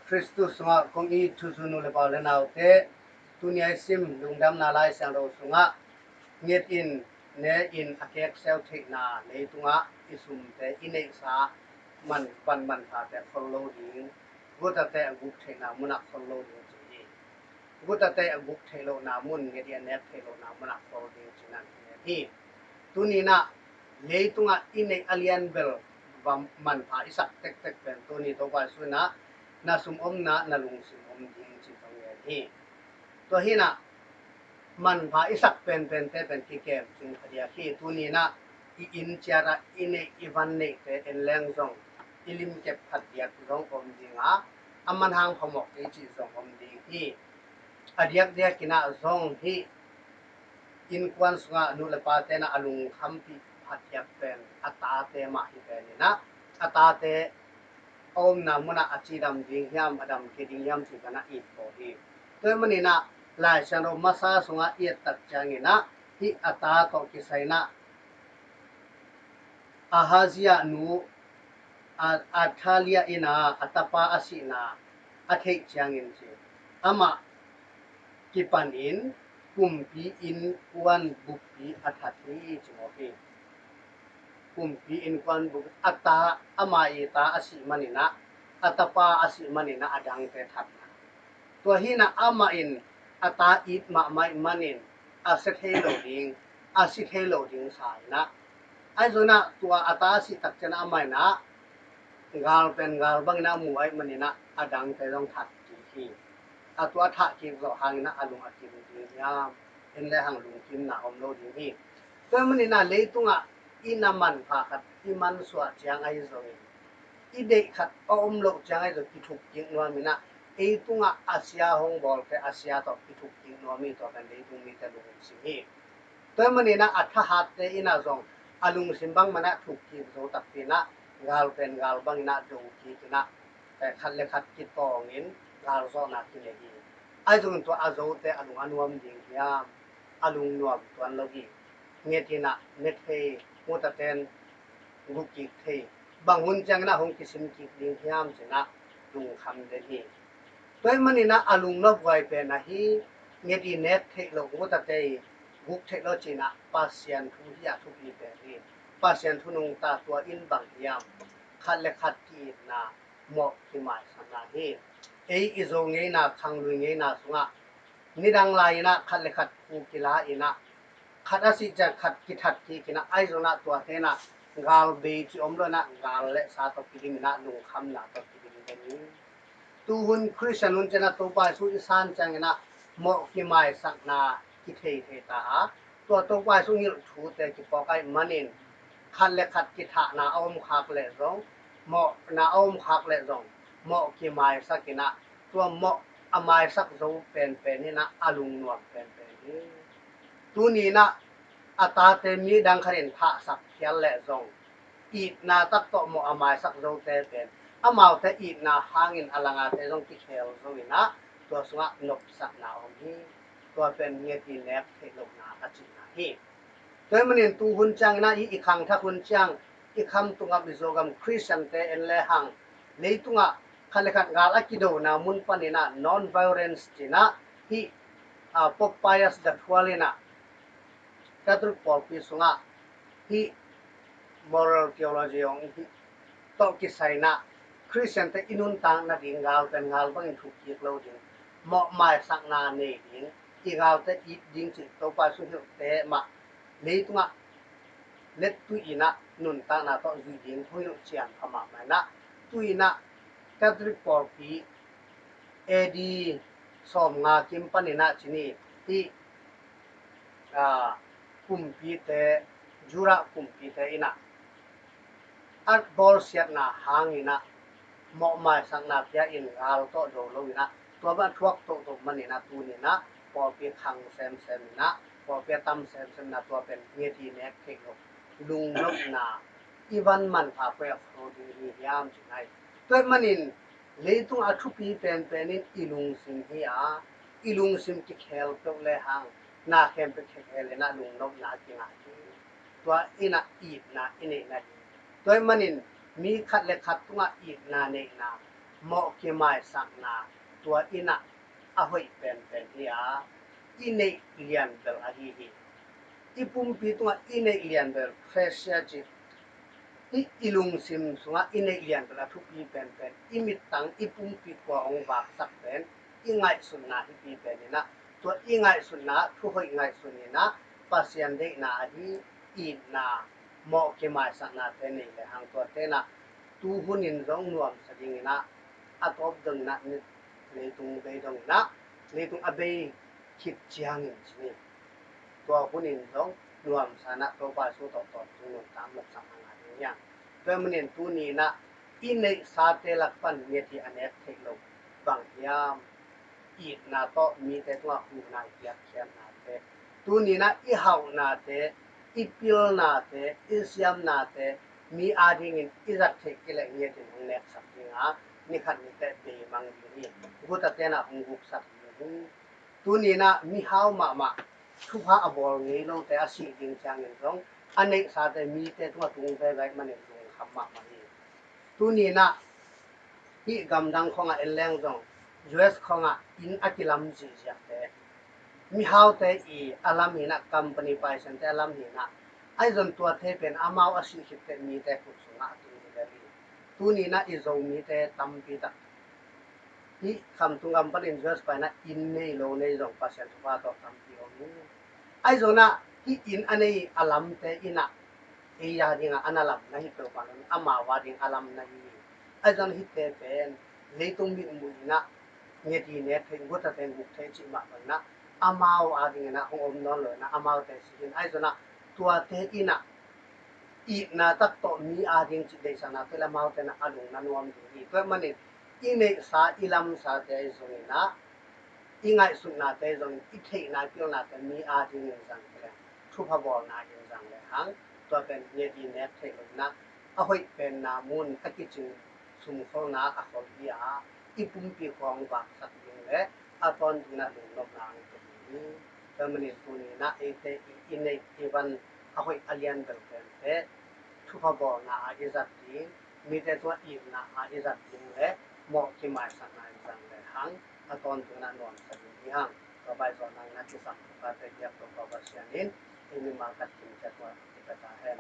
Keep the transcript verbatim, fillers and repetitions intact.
Khristu sungah kong it thuzui nu le pa u le naute, tuni a i sim lungdamna Lai Siangtho sungah nget in, ne in a kekseu theihna leitungah i sumte i neihsa man, van manphate khol lo ding, gutate a guk theihna munah khol lo ding ci hi. Gutate a guk theih lohna mun, nget in a nek theih lohna munah khol ding ci-in ah hi. Tuni-in ah leitungah i neih a lianbel va manpha i sak tektek pen tuni Topa Jesu in ah na sum omna, na lungsim om ding ci zong gen hi. Tua hi-in ah manpha i sak penpente pen kikem cing kha diak hi. Tuni-in ah i inn ciat ah i neih i van neihte en leng zong i limkep phat diak zong om ding a, a manhang phamawh kei cih zong om ding hi. A diakdiakin ah zong hih innkuan sungah nu le pate in ah a lungkhampih phat diak pen a tate mah hi pen in ah, a tate a omna munah a cidam ding hiam, a dam kei ding hiam cih khat in ah it kawk hi. Tua ahih manin ah Lai Siangtho masa sungah i et tak ciangin ah hih a ta tawh kisai in ah Ahazia nu, a, Athalia in ah a tapa a sihna a theih ciangin ci, amah kipanin kumpi innkuan bukpi a that hi ci mawk hi. Kumpi innkuan buk, a ta, ama i ta a sih manin ah, a tapa a sih manin ah a dangte thatna. Tua hi-in ah amah in a ta it mahmah ahih manin a sia thei lo ding, a si thei lo ding sa in ah, ahi zongin ah tua a ta a sih tak ciangin ah amah in ah gal pen gal bangin ah mu ahih manin ah a dangte zong that kik hi. A tua a thah kik zawh hangin ah a lung a kim ding hiam, en le hang lungkimna om lo ding hi. Tua ahih manin ah leitungah i na manpha khat i mansuah ciang ahi zongin, i deih khat a om loh ciang ahi zong kithuk kik nuam in ah, ei tungah a sia hong bawlte a sia tawh kithuk kik nuam hi. Tua pen leitung mite lungsim hi. Tua ahih manin ah a thahatte in ah zong a lungsim bangmah in ah thuk kik zo takpi in ah gal pen gal bangin ah do kik in ah, eh, khat le khat kitawngin gal zawhna kinei hi. Ahi zongin tua a zote a lung a nuam ding hiam? A lungnuam tuan lo hi. Nget in ah ne thei, gutaten guk kik thei, bang hun ciangin ah hong kisim kik ding hiam ci-in ah lungkham den hi. Tua ahih manin ah a lungnop huai pen ahi, nget in nek theih loh, gutate guk theih loh ci-in ah Pasian thu hi a, thupi pen hi. Pasian thu nungta tua in bang hiam? Khat le khat ki-itna, mawh kimaisakna hi. Ei i Zo ngeina, khanglui ngeina sungah nidang lai-in ah khat le khat thu kila in ah, khat a sih ciang khat kithat kik in ah, ahi zongin ah tuate in ah gal bei cih om lo in ah gal le sa tawh kidim in ah lungkhamna tawh kidim den hi. Tuhun Khristian hun ciangin ah Topa Jesu i san ciangin ah mawh kimaisakna kithei thei ta a, tua Topa Jesu ngilh thute kipawk ahih manin khat le khat kithahna a om khak leh zong, mawhna a om khak leh zong, mawh kimaisak in ah, tua mawh a maisak zo penpen in ah a lungnuam penpen hi. Tuni in ah a tate midang khat in thahsak phial leh zong, itna tak tawh mawh a maisak zote pen amaute itna hangin a langate zong kikhel zo in ah tua sungah nopsakna om hi. Tua pen nget in nek theih lohna a cihna hi. Tua ahih manin tuhun ciangin ah i, i khangthak hun ciang, i khamtung gam, i Zogam Khristiante en le hang, leitungah khat le khat gal a kidona mun panin ah non-violence ci-in ah hih, ah, Pope Pius the twelve in ah Catholic pawlpi sungah hih moral theology hong hih tawh kisai in ah Khristiante i nuntak nading gal pen gal bangin thuk kik lo ding, mawh maisakna nei ding, i galte it ding cih Topa Jesu hilhte mah leitungah lettuih in ah nuntakna tawh zuih ding thu hilh cian pha mahmah in ah, tu-in ah Catholic pawlpi A D sawmnga kim panin ah ci ni, hih, ah, kumpite, Judah kumpite in ah a bawlsiatna hangin ah mawh maisakna pia in gal tawh do lo in ah, tua bang thuak toto manin ah tuni in ah pawlpi khang semsem in ah, pawlpi a tam semsem in ah, tua pen nget in nek theih loh, lungnopna, i van manpha koi ah kho ding hi hiam ci-in ah hi. Tua ahih manin leitung a thupi penpen in i lungsim hi a, i lungsim kikhel peuh le hang na khempeuh kikhel in ah lungnopna a kingah hi. Tua in ah itna i neihna hi. Tua ahih manin mi khat le khat tungah itna neihna, mawh kimaisakna tua in ah a hoih penpen hi a, i neih lianbel ahi hi. I pumpi tungah i neih lianbel pressure cih, i, i lungsim sungah i neih lianbel a thupi penpen, i mittang, i pumpi khua hong vaksak pen i ngaihsutna hipi pen in ah, tua i ngaihsutna thuhoih ngaihsun in ah Pasian deihna ahi itna, mawh kimaisaknate nei le hang tuate in ah tu hun in zong nuamsa ding in ah, a tawp dong in ah, leitung bei dong in ah, leitung a bei khit ciangin ci ni, tua hun in zong nuamsa in ah Topa Jesu tawh tawntung nuntak nopsakna ngah ding hi hang. Tua ahih manin tuni in ah i neihsate lak pan nget hi a nek theih lo bang hiam? Itna tawh mite tungah huhna i piakkhiatnate, tuni in ah i hauhnate, i pilnate, i siamnate mi adingin i zat theih kei leh nget in hong neksak ding a, ni khat ni teh beimang ding hi. Gutate in ah hong guksak ding hi. Tuni in ah mihau mahmah, thupha a bawl ngei lote a sih ding ciangin zong a neihsate mite tungah tung veve ahih manin lungkham mahmah hi. Tuni in ah hih gamdang khawngah en leng zong U S khawngah inn a kilam zihziahte, mihaute i a lam hi in ah, company paisente a lam hi in ah, ahi zong tua thei pen amau a sih khit teh mite khut sungah a tung hi lel hi. Tuni in ah i Zomite tampi tak hih khamtung gam panin U S pai in ah inn nei lo nei zong Pasian thupha tawh tampi om hi. Ahi zong in ah hih inn a nei a lamte in ah ei adingah a na lam na hi peuhmah lo in, amau ading a lam na hi hi. Ahi zong in ah hihte pen leitung mitmuh in ah nget hi nek theih, gutate in guk theih cih mah bang in ah, amau ading in ah hong om nawn lo in ah, amaute si hi in. Ahi zong in ah tuate in ah itna tak tawh mi ading cih deihsakna tawh leh amaute in ah a lung na nuam ding hi. Tua ahih manin i neihsa i lamsate ahi zongin ah, i ngaihsutnate zongin, i theihna i pilnate mi adingin zang kei leh, thupha bawlna in zang le hang, tua pen nget hi nek theih lo in ah, a hoih penna mun a kicing sumkholna a khol hi a, i pumpi khua hong vaksak ding le a tawntung in ah lungnopna hong pia ding hi. Tua ahih manin tuni in ah eite i, i neih i van a hoih a lianbel pente thupha bawlna ah i zat ding, mite tungah itna ah i zat ding le mawh kimaisakna in zang le hang, a tawntung in ah nuamsa ding hi hang. Tua bang zawh nang na kisam Topa te biak Topa Pasian in ei mimal khat kim ciat tua i pia ta hen.